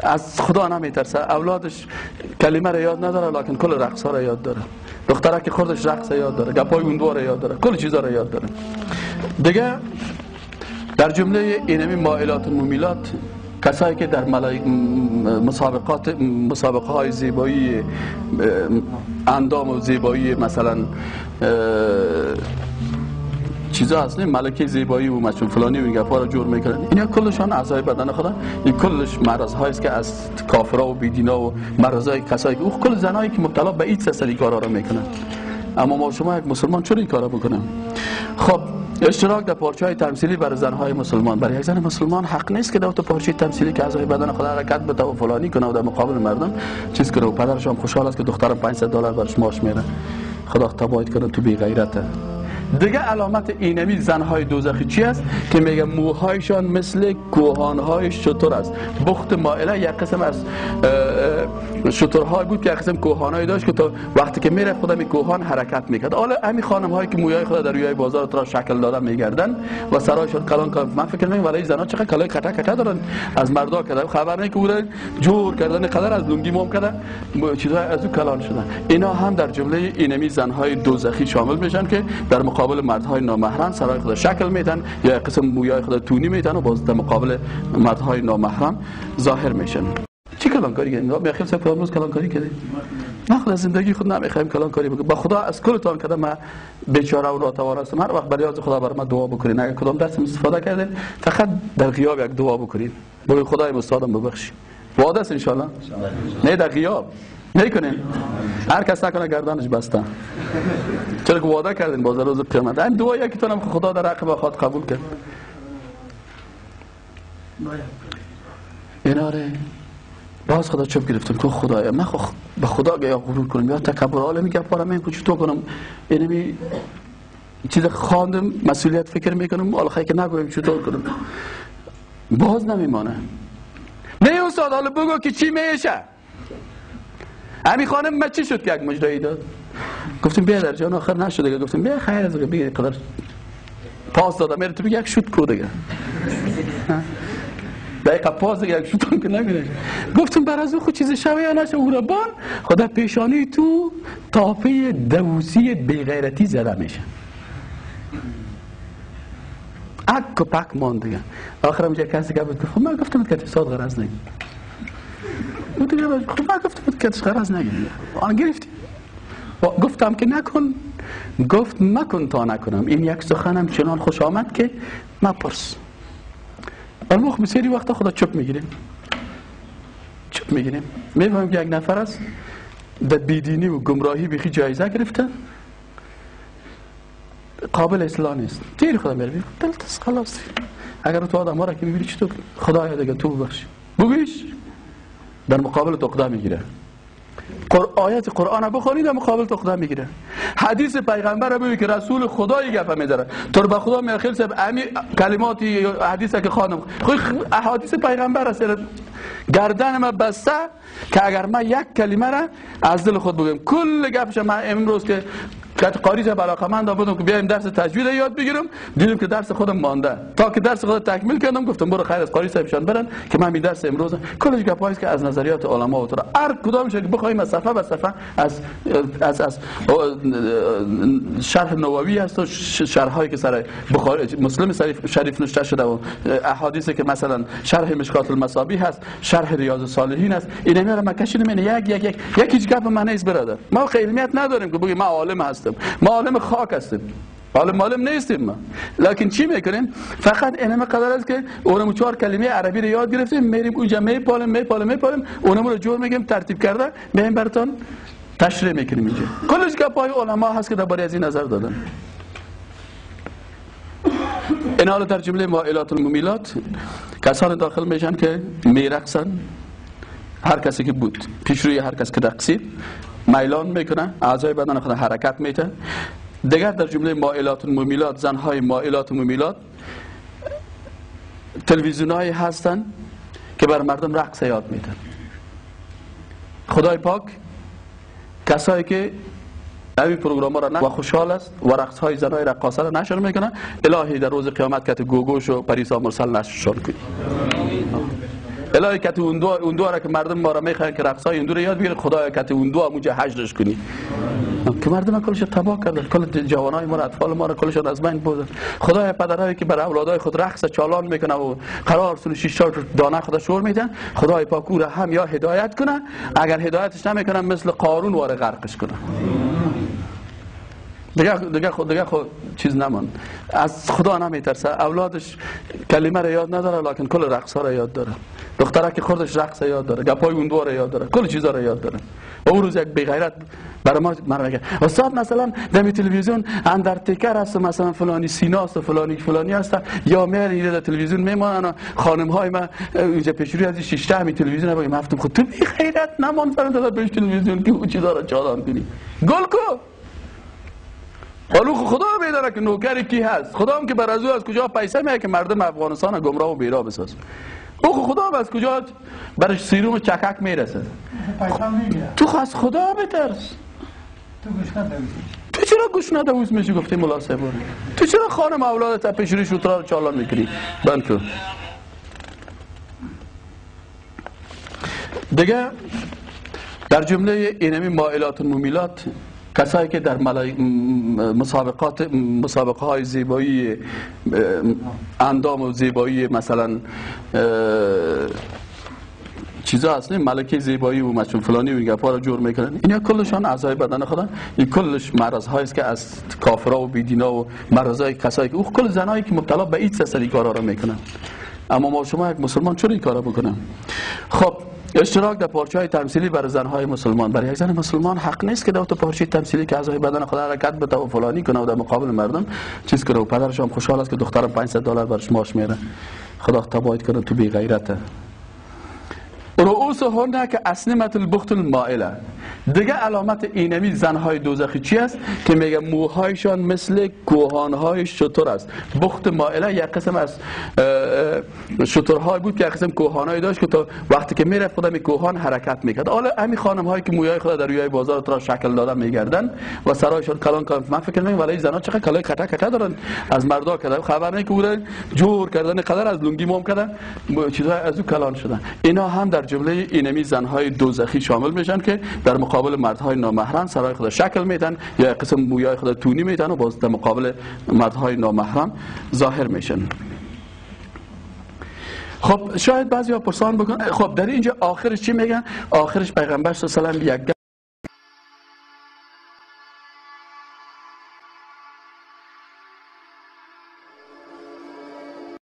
از خدا نمیترسه، اولادش کلمه را یاد نداره لکن کل رقص ها را یاد داره، دختره که خودش رقص یاد داره، گپای اون را یاد داره، کل چیزا را یاد داره. دیگه در جمله اینمی مائلات و ممیلات کسایی که در مسابقات مسابقه های زیبایی اندام و زیبایی مثلا چیزا هست، نه ملکه زیبایی و مچون فلانی و این گپا رو جور میکنن، اینا کلشان اعضای بدن خدا، این کلش مرض هایی است که از کافرا و بیدینا و مرضای کسایی که او کل زنایی که مبتلا به ایدز هستن این کارا رو میکنن. اما ما شما یک مسلمان چرا این کارا بکنم؟ خب اشتراک در پارچه های تمثیلی برای زنهای مسلمان، برای یک زن مسلمان حق نیست که در تو پارچه تمثیلی که اعضای بدن خود حرکت بده و فلانی کنه و در مقابل مردم چیز کنه و پدرش هم خوشحال است که دخترم $500 برش ماش میره. خدا تباهت کنه تو بی غیرته. دیگه علامت اینمی زنهای دوزخی چی است؟ که میگه موهایشان مثل کوهانهای شتر است. بخت مائله یک قسم از شترهای بود که یک قسم کوهانهای داشت که تا وقتی که میره خودم این کوهان حرکت میکرد. حالا همین خانم هایی که موهای خود در روی بازار ترا شکل دادن میگردن و سرایشان کلان کلان، من فکر میکنم ولی زنها چقدر کلای کته کته دارن از مردا کده خبر نه که اون جور کردن قدر از لنگی موم کردن چیزهای از او کلان شدن. اینا هم در جمله اینمی زنهای دوزخی شامل میشن که در مقابل مردهای نامحرم سرای خود شکل میدن یا قسم مویای خود تونی میدن و باز در مقابل مردهای نامحرم ظاهر میشن. چی کلانکاری کردیم؟ میخوایم سه روز کلانکاری کردیم. ما خود از زندگی خود نمیخوایم کلانکاری بکنیم. با خدا از کلتان کردم من بیچاره و ناتوان هستم. هر وقت بریاز خدا بر من دعا بکنین. اگر کدام درس استفاده کردین فقط در غیاب یک دعا بکنین. بگید خدای استادم ببخشی. وعده است ان شاء الله. نه در غیاب نکنین. هر کس نکنه گردنش بسته. چرا که وعده کردین باز روز قیامت. این دعا یکیتون هم خدا در حق خود قبول کرد. اینا ره باز خدا چوب گرفتم که خدایا من به خدا یا غرور کنم یا تکبر عالمی گپارم من چطور کنم، اینمی چیز خواندم مسئولیت فکر میکنم حالا خیلی که نگویم چطور کنم باز نمیمانه. نه استاد حالا بگو که چی میشه. همین خانم ما چی شد که یک مجدایی داد؟ گفتیم بیا در جان آخر نشد دیگه. گفتیم بیا خیر از بگیر قدر پاس دادم میره تو بگی یک شد کو دیگه دقیقه پاس دیگه یک شد هم که نمیره. گفتم بر از او خود چیز شوه یا نشه او ربان خدا پیشانی تو تافه دوسی بیغیرتی زده میشه. اک و پک ماند دیگه. آخرم جا کسی که بود خب من گفتم که استاد غرض نگی. خب من گفتم که غرض نگی. آن گرفتی. گفتم که نکن، گفت مکن تا نکنم. این یک سخنم چنان خوش آمد که مپرس. المخ بسیاری وقتا خدا چپ میگیریم، چپ میگیریم. میفهمیم که یک نفر است در بیدینی و گمراهی بیخی جایزه گرفته، قابل اصلاح نیست. تیر خدا میره دلت خلاص. اگر تو آدم ها را که میبینی چطور خدایا دیگه تو ببخشی بگویش در مقابل تو اقدام میگیره. آیت قرآن بخونید در مقابل تو اقدام میگیره. حدیث پیغمبر رو ببینید که رسول خدایی گپ میذاره. تو به خدا میخیل صاحب امی کلماتی حدیث که خانم احادیث پیغمبر است گردن ما بسته که اگر من یک کلمه را از دل خود بگم کل گپش من امروز که قاری صاحب علاقه‌مند بودم که بیایم درس تجوید یاد بگیرم، دیدم که درس خودم مانده. تا که درس خود تکمیل کردم گفتم برو خیر از قاری صاحبشان برن که من می درس امروز کلش گپایی که از نظریات علما و ترا هر کدامش که بخوایم از صفحه به صفحه از از از شرح نووی هست و شرح هایی که سر بخاری مسلم شریف نوشته شده و احادیثی که مثلا شرح مشکات المصابیح هست، شرح ریاض الصالحین هست، اینا رو من کشیدم. یک یک یک یک هیچ گپ من نیست برادر. ما علمیت نداریم که بگیم ما عالم هستیم. ما عالم خاک هستیم، عالم عالم نیستیم ما. لکن چی میکنیم؟ فقط اینم قدر است که اونم چهار کلمه عربی رو یاد گرفتیم، میریم اونجا میپالیم میپالیم میپالیم، اونم رو جور میگیم ترتیب کرده میایم براتون تشریح میکنیم اینجا. کلش گپای علما هست که درباره از این نظر دادن. این حالا در جمله مائلات الممیلات کسان داخل میشن که میرقصن. هر کسی که بود پیش روی هر کس که رقصید میلان میکنه، اعضای بدن خود حرکت میده. دیگر در جمله مائلات و ممیلات زنهای مائلات و ممیلات تلویزیون هستن که بر مردم رقص یاد میدن. خدای پاک کسایی که همین پروگرام را و خوشحال است و رقص های زنای رقاصه را نشر میکنه، الهی در روز قیامت که گوگوش و پریسا مرسل نشر کنی. الهی کتی اون دو را که مردم ما را میخواین که رقصای اون دو را یاد بگیره، خدایا کتی اون دو همونجا حجرش کنی که مردم کلش تباه کردن، کل جوانای ما را، اطفال ما را کلشون از بین بردن. خدای پدرایی که بر اولادای خود رقص چالان میکنه و قرار سن 6 دانه خدا شور میدن، خدای پاک او را هم یا هدایت کنه، اگر هدایتش نمیکنه مثل قارون واره غرقش کنه. دیگه خود چیز نمان، از خدا نمیترسه، اولادش کلمه را یاد نداره لکن کل رقص ها را یاد داره، دختره که خودش رقص یاد داره، گپای اون دو را یاد داره، کل چیزا را یاد داره. و اون روز یک بی غیرت برای ما میگه استاد مثلا در تلویزیون اندرتیکر هست، مثلا فلانی سینا است، فلانی فلانی هست، یا میرن در تلویزیون میمانن خانم های ما اینجا پیش روی از شش تا تلویزیون بگم هفتم خود تو بی غیرت نمان فرند پیش تلویزیون که اون چیزا را چالان کنی. گل کو حالا خدا میداره که نوکر کی هست، خدا هم که بر از او از کجا پیسه میاد که مردم افغانستان گمراه و بیراه بساز. او خدا هم از کجا برش سیروم چکک میرسه. تو از خدا بترس. تو چرا گوش ندوز میشی گفتی ملا صاحب؟ تو چرا خانم اولادت پیش روی شوترا رو چالان میکنی؟ بند کن. دیگه در جمله اینمی مائلات و ممیلات، کسایی که در مسابقه های زیبایی اندام و زیبایی مثلا چیزا هست، نه ملکه زیبایی و مثلا فلانی و این گپا را جور میکنن، اینا کلشان اعضای بدن خودن، این کلش مرض هایی است که از کافرا و بیدینا و مرضای کسایی که او کل زنایی که مبتلا به ایدز هستن این کارا را میکنن. اما ما شما یک مسلمان چرا این کارا بکنن؟ خب اشتراک در پارچه های تمثیلی برای زنهای مسلمان، برای یک زن مسلمان حق نیست که در پارچه تمثیلی که اعضای بدن خود حرکت بده و فلانی کنه و در مقابل مردم چیز کنه و پدرش هم خوشحال است که دخترم $500 برش ماش میره. خدا تباهت کنه تو بی غیرته. رؤوسهن که اسنمت البخت المائله. دیگه علامت اینمی زنهای دوزخی چی است؟ که میگه موهایشان مثل کوهانهای شتر است. بخت مائله یک قسم از شترهای بود که یک قسم کوهانهای داشت که تا وقتی که میرفت خود می کوهان حرکت میکرد. حالا همین خانم هایی که موهای خود در روی بازار ترا شکل دادن میگردن و سرایشان کلان کلان، من فکر نمی‌کنم ولی زنها چقدر کلای کتا کتا دارن از مردا کردن، خبر نه که اون جور کردن قدر از لنگی موم کردن چیزهای از او کلان شدن. اینا هم در جمله اینمی زنهای دوزخی شامل میشن که در مقابل مردهای نامحرم سرای خود شکل میدن یا قسم مویای خود تونی میدن و باز در مقابل مردهای نامحرم ظاهر میشن. خب شاید بعضیا پرسان بکنن خب در اینجا آخرش چی میگن؟ آخرش پیغمبر صلی الله علیه و سلم یک